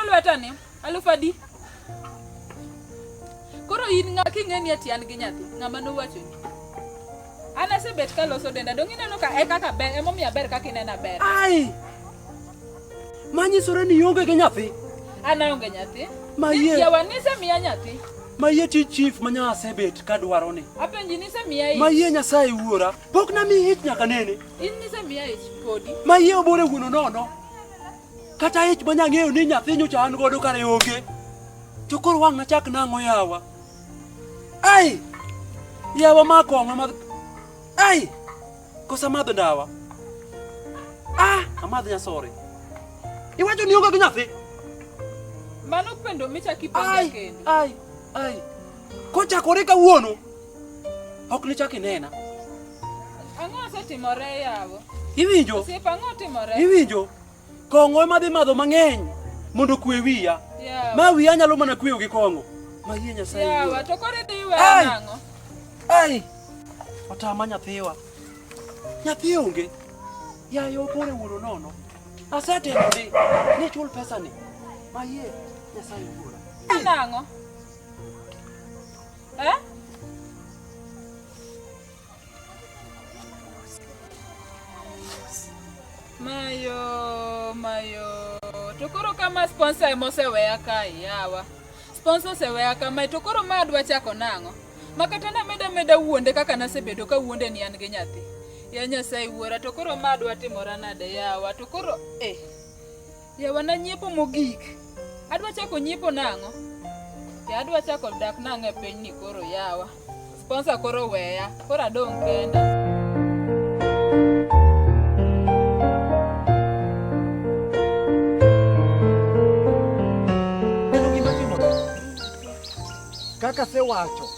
lweta ni? Aluf adi? Koro in ng'a king'e ni ati an gi nyathi, ng'ama nowachoni? An asebet kaloso denda, dong' ineno ka e kaka ber, emomiyo aber kaka inena ber. Ai! Manyisore ni ionge gi nyathi. An aonge nyathi. Ma yie. Yawa nisemiya nyathi. Ma yie tij chief ma nya asebet kadwaro ni. Apenji nisemiya ich. Ma yie Nyasaye wuora. Pok namiyi ich nyaka nene. In nisemiya ich podi. Ma yie obore wuono nono. Kata ich ma nyang'eyo ni nyathi nyocha an godo kare onge. To koro wang' nachak nang'o yawa. Ai! Yawa ma kong'o ma... Ai! Koso amadho ndawa? Ah! Amadh nyasore. Iwacho ni ionge gi nyathi? Mano pendo michak ipenja Ai! kendo. Ai! Ai! Kochakore kawuono, ok nichak inena. Ang'o osetimore yawa? Iwinjo? Osiep ang'o otimore? Iwinjo? Kong'o ema dhi madho mang'eny mondo okwe wiya. Yawa. Ma wiya nyalo mana kweyo gi kong'o. Ma yie Nyasaye. Yawa, wuora. to koro idhi weya Ai! nang'o? Ai! Otama nyathiwa. Nyathi onge. Yaye opore wuoro nono. Asetemo di ni chul pesa ni. Ma yie Nyasaye wuora. Nang'o? Eh? Mayo, mayo. To koro kama sponsor ema oseweya kae yawa. Sponsor oseweya kamae to koro ma adwa chako nang'o? Ma kata nameda meda wuonde kaka nasebedo ka wuonde ni an gi nyathi. Ya Nyasaye wuora to koro ma adwa timora nade yawa to koro eh. Yawa nanyiepo mogik. Adwa chako nyiepo nang'o? Ya adwa chako dak nang'o e pinyni koro yawa. Sponsor koro weya, koro adong' kenda. Neno gima timore. Kaka asewacho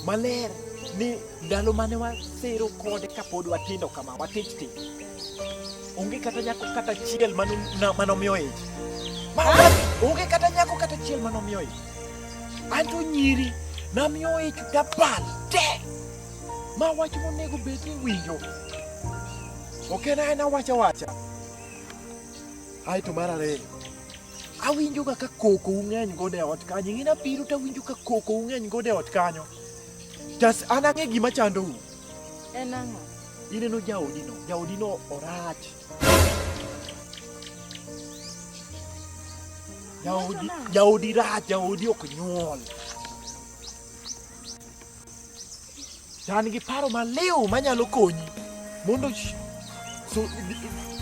maler ni ndalo mane wasero kode kapod watindo kama watich tich. Onge kata nyako kata achiel manomiyo ich. Onge kata nyako kata achiel manomiyo ich. Anto nyiri namiyo ich dabal te. Ma wach monego bed ni winjo. Ok en aena wacha wacha. Aeto mar ariyo, awinjo ga ka koko ung'eny godo e ot kanyo. Ing'e nabiro to awinjo ka koko ung'eny godo e ot kanyo. Tas an ang'e gima chandou. En ang'o? Ineno jaodino, jaodino orach. Jaodi, jaodi rach, jaodi ok nyuol. To an gi paro maliw manyalo konyi mondo so,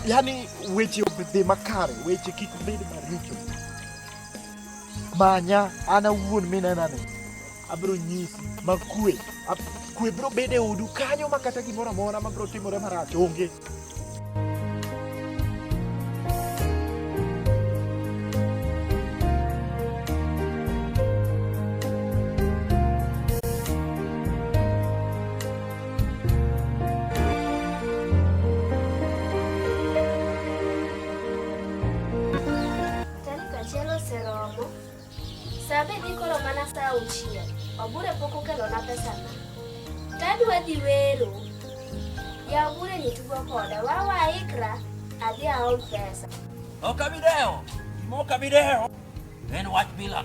yani weche odhi makare, weche kik bed maricho. Manya an awuon minenani, abiro nyisi ma kwe, kwe biro bedo e odu kanyo ma kata gimoro amora ma biro timore marach onge. Tarik achiel oseromo. Sa be dhi koro mana sa auchiel. Obure pok okelona pesana. Tadwa dhi wero. Ya Obure ni tugo koda. Wawa ikra adhi aom pesa. Ok abi dewo. Gima ok abi dewo en wach bila.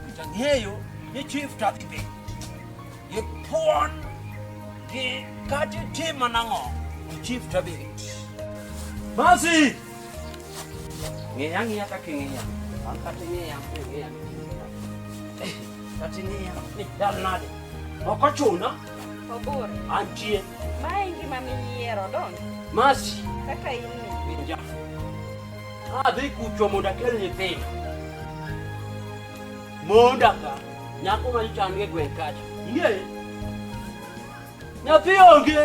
Nikech ang'eyo ni chief to adhi bedo. Gi thuon gi kata itim mana ang'o to chief to adhi bedo. Mercy! Ng'iya ang'iya kaka ing'iya. An kata ing'iya, ing'iya. Kata ing'iya ni dal nade. Ok ochuna. Obure. Antie. Mae ngima miyiero donge? Mercy. Kaka in ni. Winja. Adhi kucho mondo akel nyithindo. Monda ka, nyako ma nyocha an go e gweng' kacha. Ing'eye? Nyathi onge.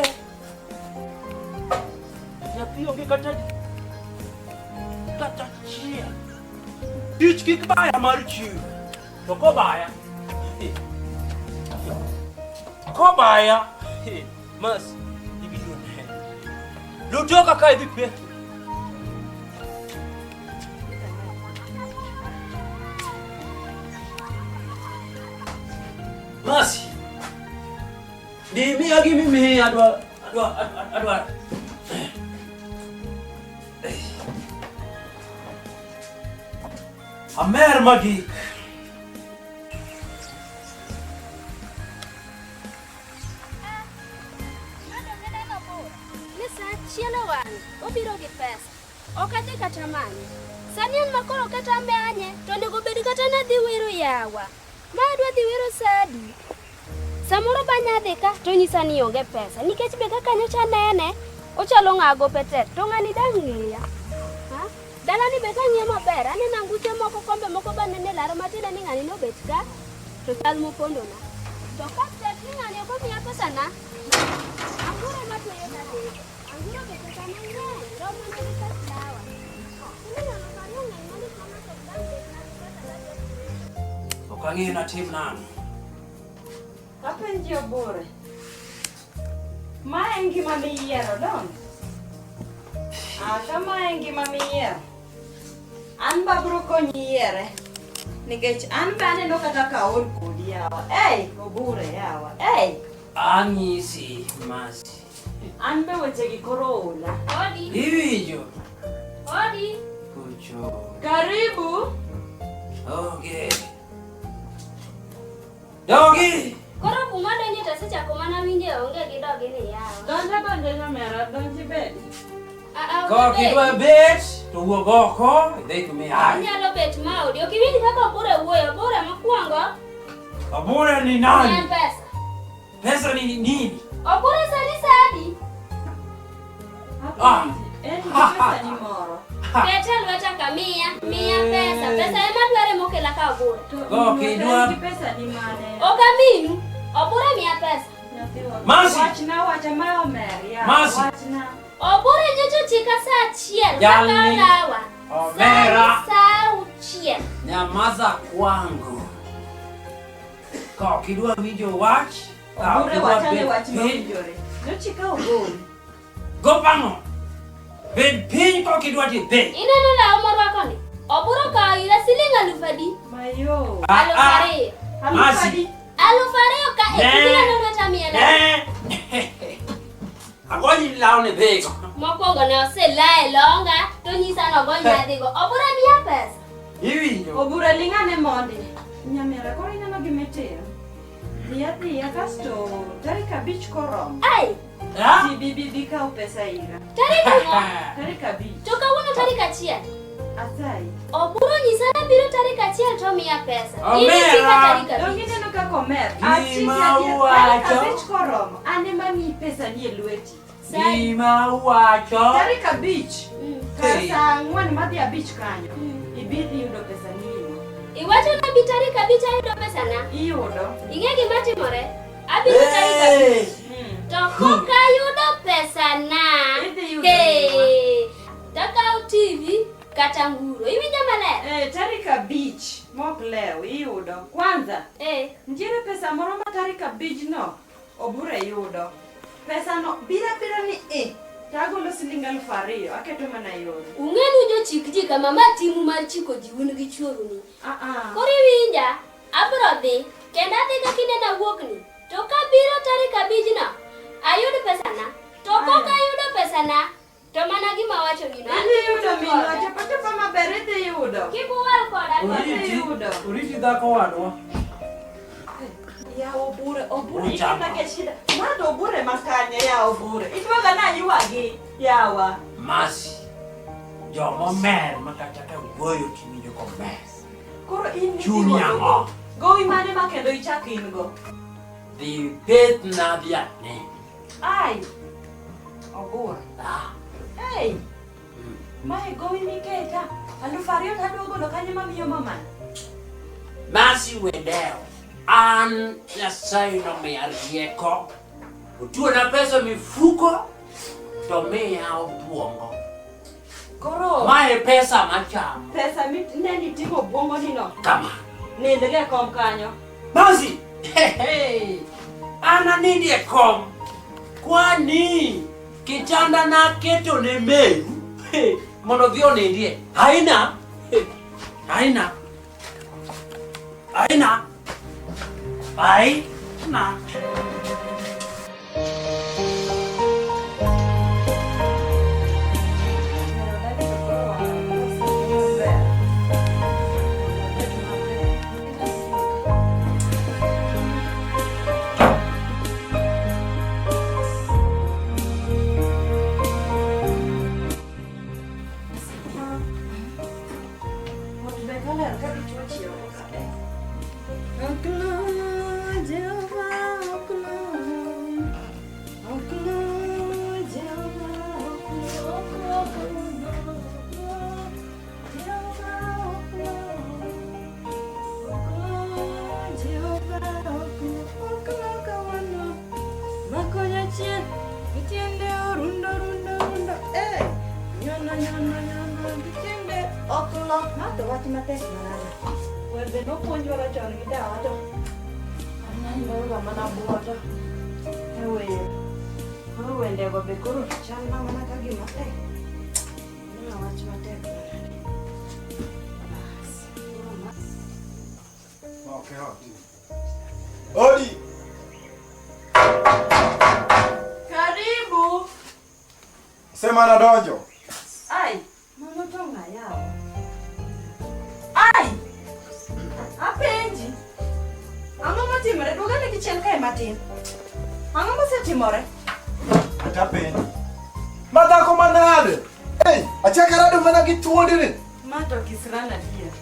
Nyathi onge kata achiel. Tich kik baya mar chiwo. To kobaya, kobaya, mas ibiro neno. Lutoka ka idhi pe. Masi. Di miya gima imiya adwa. Amer magik. Ni saa achiel e wang'e obiro gi pesa. Ok adhi kata manye. Sani en ma koro kata manye to onego bed kata nadhi wero yawa. Ma adwa dhi wero sa adi? Samoro banya adhi ka to nyisa ni onge pesa nikech be kaka nyocha nene ochalo ng'a gope tek to ng'ani dang' ng'eya. Ha? Dalani be kang'iyo maber aneno anguche moko kombe moko banene laro matiende ni ng'ani nobet ka to chal mopondona. To ka tek ni ng'ani ok omiya pesana, anguro matweyo tadhigo. Anguro be pesa mang'eny romo mana gi pes dawa. Siling alufu ariyo ng'eny malich ma ng'ato ok dang' betna gi pesa kadhi Ok ang'eyo natim nang'o. Apenji Obure. Ma e ngima miyiero, donge? Ah, ka ma e ngima miyiero. An be abiro konyi yiere. Nikech an be aneno kata ka aol kodi yawa. Ei, Obure yawa. Ei, Anyisi Masi. an be wechegi koro ola. Odi, Iwinjo? odi. Kucho. Karibu. Onge. Dogi! Koro kuma donje to asechako mana winje onge gi dogi ni yawa. Donj adonja nyamera, donj ibedi. Ah, ah, Ka ok idwa bet, to wuog oko, idhi kuma iaye. Inyalo bet ma odi. Ok iwinj kaka Obure wuoyo. Obure mokwongo Obure ni en nani? pesa. Pesa ni nini? Obure sani sadi. Ah. En gi pesa ni moro. Kete lweta ka miya, miya pesa. Pesa ema dware mokela ka Obure. To Go, minwa, kidwa- en gi pesa ni mane? Ok aminu. Obure miya pesa. Nyathiwa. Masi. Wachna wacha ma omer ya. Masi. Wachna. Obure nyocha ochika saa achiel. Jalni. Kaka olawa. Omera. Sani saa auchiel. Nyamaza kwangu. Ka ok idwa winjo wach, ka ok Obure idwa wachane bet wach piny, mowinjore. Nyochika ogol. go pang'o? Bed piny ka ok idwa tidhi. Ineno law morwakoni? Obure okawo ira siling aluf adi? Mayo. Ah, Aluf ah. ariyo. Aluf Masi. adi? Aluf ariyo ka e Ne. ineno lweta miya law. Ne. Agonyi lawni dhigo. Mokwongo ne oselaye longa to nyisa ni ogony nadhigo. Obure miya pesa. Iwinjo? Obure ling'ane mondi. Nyamera koro ineno gima itimo. Dhi adhiya kasto tarik abich koromo. Ai, Ah? Ti bi bi bi kaw pesa ira. tarik ang'o? Tarik abich. To kawuono tarik achiel. Asayi. Oburo nyisa ni abiro tarik achiel to miya pesa. In Omera. ichika tarik Donge abich. ineno kaka omer? Gima Achiki adier. Tarik uwacho. abich koromo. An ema miyi pesa ni e lweti. Sai. Gima uwacho. Tarik abich. Mm. Kar Hey. saa ang'wen madhi abich kanyo. Mm. Ibi dhi yudo pesa ni ino. Iwacho ni abi tarik abich ayudo pesana. Iyudo. Ing'e gima timore? Abiro tarik abich. Hey. Mm. To kok ayudo pesana. Idhi yudo Hey, takawo TV kata nguro. Iwinjo maler? Eh, tarik abich mok lew iyudo. Kwanza Eh. nitiere pesa moro ma tarik abijno Obure yudo. Pesano biro abira ni e tagolo siling alufu ariyo aketo mana yori. Ung'e ni jochik ji kama ma timu mar chiko ji un gi chuoru ni. Ah ah. Koro iwinja, abro dhi, kendo adhi kaka ineno awuokni. To kabiro tarik abijno, ayud pesana. To kok ayudo pesana, to mana gima awachonino. an Idhi yudo kik minwa koda. chapa chapa maber idhi yudo. Kik uwal koda to. Idhi yudo. Oriti dhako wadwa. Ya Obure, Obure Uchamo. iketa ke shida. Ma to Obure makanye ya Obure. Itwaga na ywagi yawa. Masi. Jomomer ma kata ka wuoyo tiwinjo komer. Koro in Chuny nitimo ang'o? Gowi mane ma kendo ichak in go? Dhi pethna dhiang'ni. Ai. Obure. Ah. Hey. Mae gowi miketa. Aluf ariyo to adwa golo kanye mamiyo mamani. Masi wedewo. An Nyasaye nomiya rieko. Otuona pesa mifuko to miya obuongo. Koro Mae pesa machamo. pesa ne niting'o obwongo ni no. Kama. Nind ga e kom kanyo. Masi! Hey, hey. An anindi e kom. Kwani kitanda naketo ne meru hey, mondo odhi onindie. Aina. Hey, aina. Aina. Aina. Tiende orundo rundo rundo. Eh. Nyono nyono nyono gi tiende ok lok. Ma to wach matek manade. Wende nopuonjwa ga chon gi dawa to. An mana buoto. E wer. Koro wendego be koro chalna mana ka gima eh. Ma wach matek manade. Bas. Koro ma. Okay. Odi. Karibu. Sema nadonjo. Ai, mano to ng'a yawa? Ai! Apenji. Ang'o motimore? Duog ane gichien kae matin. Ang'o mosetimore? Atapenji. Ma dhako manade? Hey, achaka rado mana gi thuondi ni. Ma to kisran adier.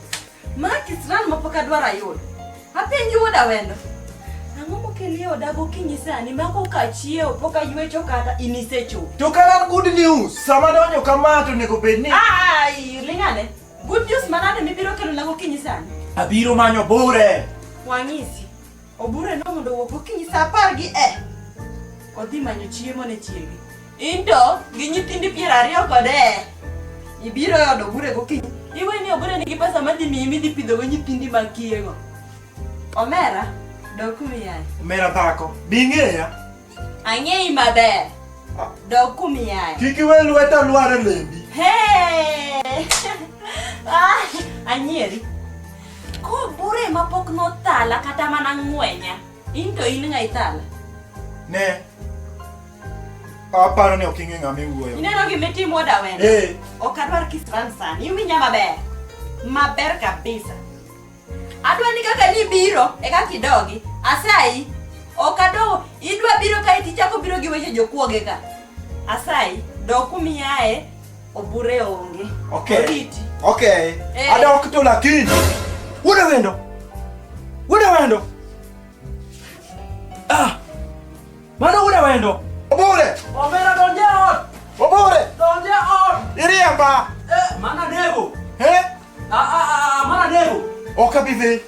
Ma kisran ma pok adwar ayud. Apenji wuod Awendo. Ang'o mokeli e oda gokinyi sani ma koka achiewo pok aywecho kata in isechopo? To kara an good news, sama donjo kama to onego bed ni Ai, ling'ane. Good news manade mibiro kelona gokinyi sani? abiro manyo bure. Wang'isi. Obure no mondo owuok gokinyi sa apar gi e. Odhi manyo chiemo ne chiege. In to gi nyithindi 20 kod e. Ibiro e od Obure gokinyi. Iwe ni Obure nigi pesa madhi miyi midhi pidhogo nyithindi mag kiyego. Omera, dog kumiaye. Omera dhako, bing'eya. Ang'eyi maber. Dog kumiaye. Kik iwe lweta lwar e lembi. Hey! Ah, anyieri. Kobure ma pok nothala kata mana ng'wenya. In to in ng'a ithala? Ne. Aparo ni ok ing'e ng'ama iwuoyo. Ineno gima itimo wuod Awendo? Eh. Ok adwar kisran sani. Iwinja maber. Maber kabisa. Adwa ni kaka nibiro e kaka idogi. Asayi. Ok adwa idwa biro kae tichako biro gi weche jokuoge ka. Asayi, dog kumiaye, Obure onge. Okay. Oriti. Okay. Eh. Adok to lakini. Wuod Awendo. Wuod Awendo. Ah! Mano wuod Awendo. Obure. Omera donje ot. Obure. Donje ot. Iriemba. Eh, mana nego. Eh? Ah ah ah, mana nego. Ok abi dhi.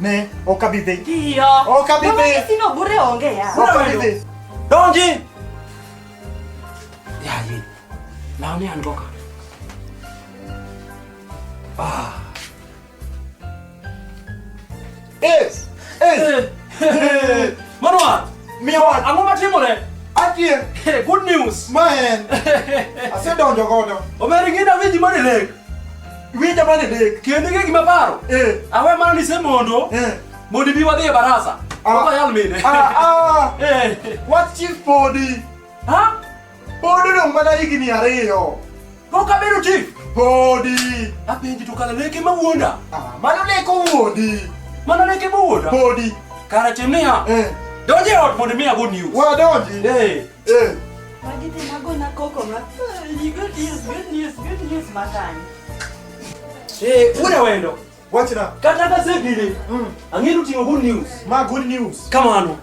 Ne, ok abi dhi. Tiyo. Ok abi Mama dhi. nyisi ni Obure onge ya. Ok abi dhi. Donji. Yaye. Lawni an go ka. Ah. Eh. Eh. Eh. Mano wach. Miya wach. Ang'o matimore? Atie. Good news. Ma en. Asedonjo godo. Omera ing'e ni awinji mana e lek. Iwinja mana e lek. Kendo ing'e gima aparo? Eh. Awe mana ni semondo. Eh. Mondo ibi wadhi e barasa. Ah. Ok ayal mine. Ah, ah. Eh. Wach chief podi. Ha? Podi odong' mana higni 2. Pok abedo chief. Podi. Apenji to kara leke mawuonda. Ah, mano lek owuondi. Mano leke mawuonda. Podi. Kara tim niya. Eh. Donji e ot mondo imiya good news. Wadonji. Eh. Eh. Magi te magona koko ma. Good news, good news, good news makanye. Eh, wuod Awendo. Wachna. Kata ka asebiro, ang'e ni oting'o good news. Ma good news. Kamano.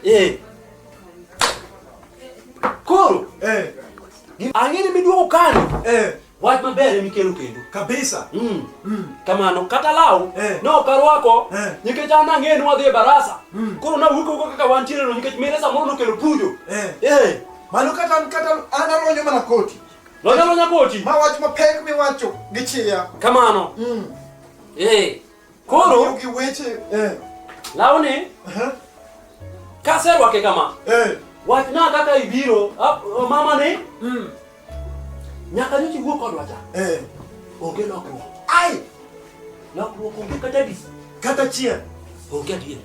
Eh. Koro, Eh. ang'e ni miduogo kano. Eh. Wach maber ema ikelo kendo. Kabisa. Kamano, kata law, Eh. ne ok arwako, Eh. nikech an ang'e ni wadhi e barasa. Koro nawuok awuoka kaka wantiere no nikech mine samoro nokelo pujo. Eh. Eh. Mano kata an alonyo mana koti. Lonya lonya koti. Ma wach mapek miwacho gi chia. Kamano. Eh. Koro gi weche. Eh. Lawni. Kaserwake kama. Eh. Wachna kaka ibiro, mama ni. Nyaka nyocha iwuo kodwa cha. Eh. Onge lokruok. Ai! Lokruok onge kata adi. Kata achiel. Onge adier.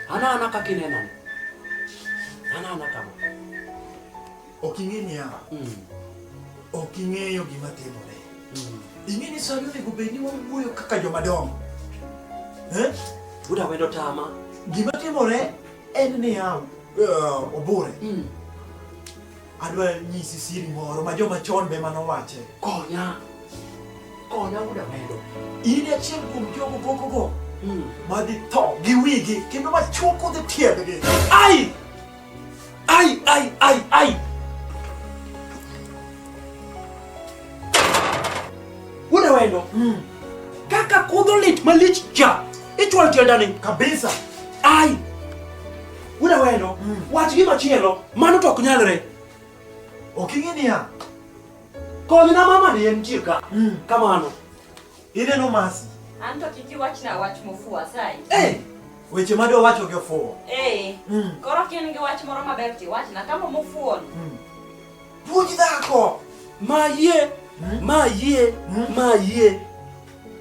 Ana ana kaka inenani. Ana ana kama. Ok ing'e niya. Ok ing'eyo gima timore. Ing'e ni sani onego bed ni wawuoyo kaka joma dongo. Eh? Buda wendo tama. Gima timore en niya, Obure. Adwa nyisi siri moro ma joma chon be manowache. Konya. Konya wuod Awendo. In achiel kuom jogo gogogo madhi tho gi wigi kendo machuoko dhi tiendgi. Ai! Ai, ai, ai, ai! Wuod Awendo. Kaka kudho Mudho lit malich cha. Ichwal tienda ni. Kabisa. Ai. Wuda wendo, wach gima chielo, mano to ok nyalre. Ok ing'e niya. Konyna mama ni entie ka. Kamano. Ineno Masi. An to kik iwachna wach mofuwo asayi. Eh, Weche madwa wacho gi ofuwo. Eh. Koro ka in gi wach moro maber to iwachna kama mofuwo ni. Puonj dhako. Ma yie, ma yie, ma yie.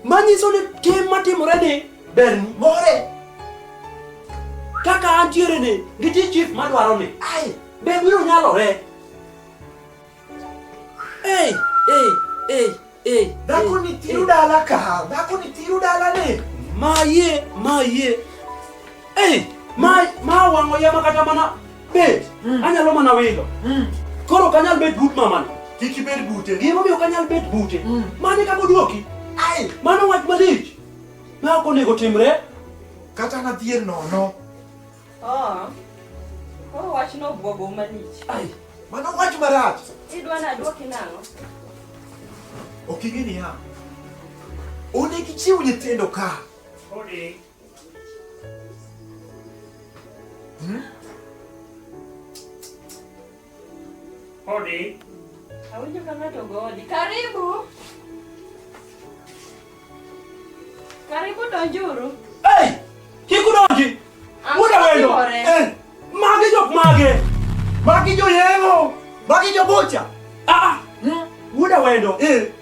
Manyiso ni tim matimore ni berni. More. Kaka antiere ni, nitie chief madwaro ni. Ai. Be biro nyalore? Ei, ei, ei, ei. Dhako ni tiro dala ka. Dhako ni tiro dala ni. Ma yie, ma yie. Ei, ma wang'o yama kata mana bet. Anyalo mana wilo. Koro ok anyal bet but mamani. Kik ibed bute. Gimomiyo ok anyal bet bute. Mane kaka oduoki. Ai. Mano wach malich. Ma ok onego timre. Kata nadhier nono. Oh. Koro wachno obwogou malich. Ai. Mano wach marach. Idwa ni aduoki nang'o? Ok ing'e niya. Onego ichiw nyithindo ka. Hodi. Hodi. Awinjo ka ng'ato go odi. Karibu. Karibu donjuru. Ei! Kik udonji! Ang'o Wuoda wendo! matimore? Eh. Magi jok mage! Magi joyeng'o. Magi jobucha. Ah, ah. Wuoda wendo. Eh.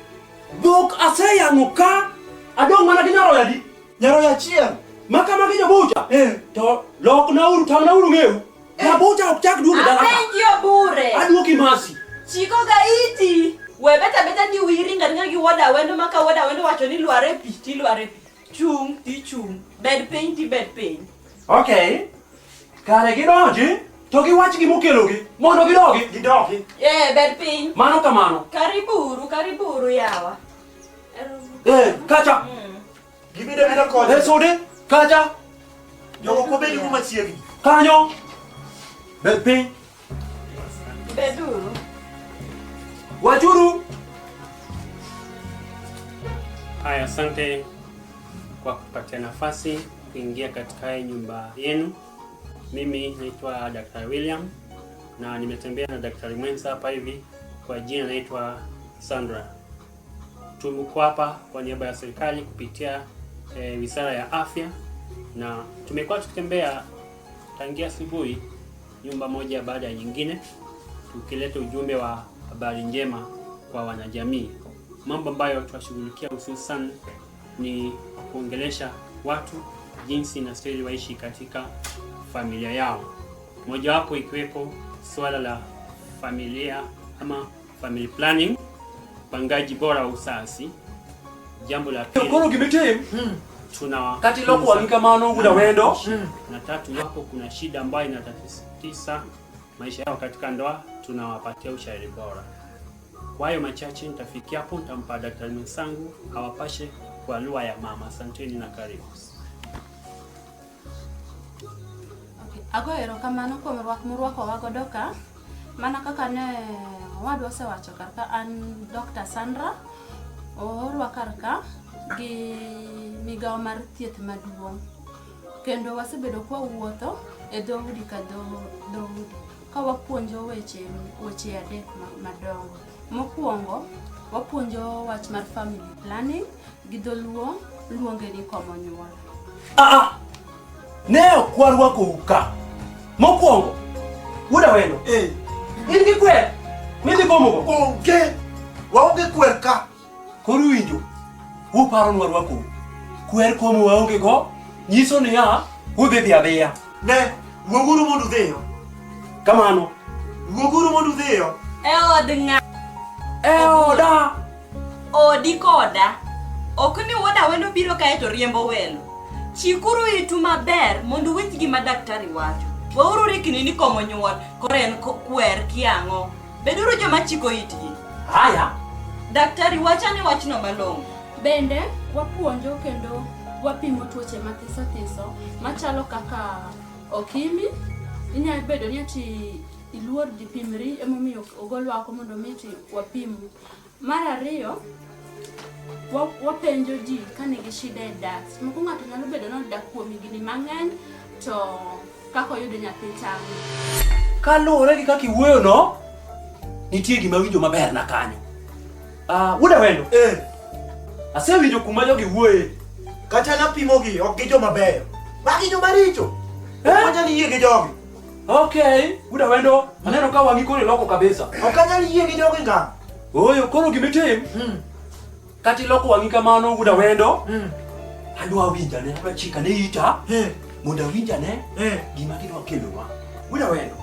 Dhok aseyang'o ka adong' mana gi nyaroya di. Nyaroya achiel. Maka magi jobucha. Eh. To loknauru, tamnauru ng'eu. Jabucha ok chak duogo dala ka. Apenji obure. Aduoki masi. Chiko ga iti. We beta beta ni wiyi ringa ringa gi wuoda wendo ma ka wuoda wendo wacho ni lwar e pi tilwar e pi. Chung' tichung'. Bed piny tibed piny. Okay. Kare gidonji to giwach gimokelogi mondo gidogi. Gidogi. Eh, bed piny. Mano kamano. Kariburu, kariburu yawa. Eh, kacha. Gibedo abeda kode. Eh, sude. Kacha. Jogo ok obed go machiegni. Kanyo. Bed piny. Beduru. Wachuru. Haya, asante kwa kupatia nafasi kuingia katika hii nyumba yenu. Mimi naitwa Daktari William na nimetembea na daktari mwenza hapa hivi, kwa jina naitwa Sandra. Tumekuwa hapa kwa niaba ya serikali kupitia Wizara ya Afya, na tumekuwa tukitembea tangia asubuhi nyumba moja baada ya nyingine, tukileta ujumbe wa habari njema kwa wanajamii. Mambo ambayo tunashughulikia hususan ni kuongelesha watu jinsi inastahili waishi katika familia yao, mojawapo ikiwepo suala la familia ama family planning, upangaji bora wa uzazi. Jambo la pili, Koro gimitim. tuna Kati loko wang'i kamano wuoda wendo. na tatu, iwapo kuna shida ambayo inatatiza maisha yao katika ndoa, tunawapatia ushauri bora. Kwa hayo machache nitafikia hapo, nitampa daktari mwenzangu awapashe kwa lugha ya mama. Asanteni na karibu. Okay. Agoyo erokamano kuom rwak murwakowa godo ka. Mana kaka ne owadwa osewacho kar ka, an Dr. Sandra. Oorwa kar ka gi migawo mar thieth maduong'. Kendo wasebedo kwawuotho e dhoudi ka dhoudi ka wapuonjo weche weche adek madongo. Mokwongo, wapuonjo wach mar family planning gi dholuo luonge ni komo nyuol. Ah, ah. Ne ok warwakou ka. Mokwongo, wuoda wendo. Eh. In gi kwer midhi komogo. Onge. Waonge kwer ka. Koro winjo, uparo ni warwakou. Kwer komo waonge go, nyiso niya, udhi dhi adhiya. Ne, wuoguru mondo udhiyo. Kamano. Wuoguru mondo udhiyo. E od ng'a? E oda. Odi koda. Ok ni wuoda wendo biro kae to riembo welo. Chikuru itu maber mondo uwinj gima daktari wacho. Weuru rikni ni komo nyuol, koro en kwer kiang'o. Beduru joma chiko itgi. Haya. Daktari wacha ni wachno malong'o. Bende wapuonjo kendo wapimo tuoche mathiso thiso machalo kaka okimi. Inyalo bedo ni ati iluor dhi pimri emomiyo ogolwa oko mondo mi ati wapimu. Mar ariyo, Wapenjo ji ka nigi shida e dak. Seche moko ng'ato nyalo bedo ni odak kuom higni mang'eny to kaka oyudo nyathi tame. Kaluwore gi kaka iwuoyo no, nitie gima winjo maber na kanyo. Ah, wuoda wendo. Eh. Asewinjo kuma jogi wuoye. Kata napimogi ok gi joma beyo. Magi joma richo. Ok anyal yie gi jogi. Okay, wuoda wendo, aneno ka wang'i koro iloko kabisa. Ok anyal yie gi jogi ngang'. Ooyo, koro gimitim. Kata iloko wang'i kamano wuoda wendo. Adwa winjane, adwa chikane ita. Mondo awinjane gima gidwa kelonwa. Wuoda wendo.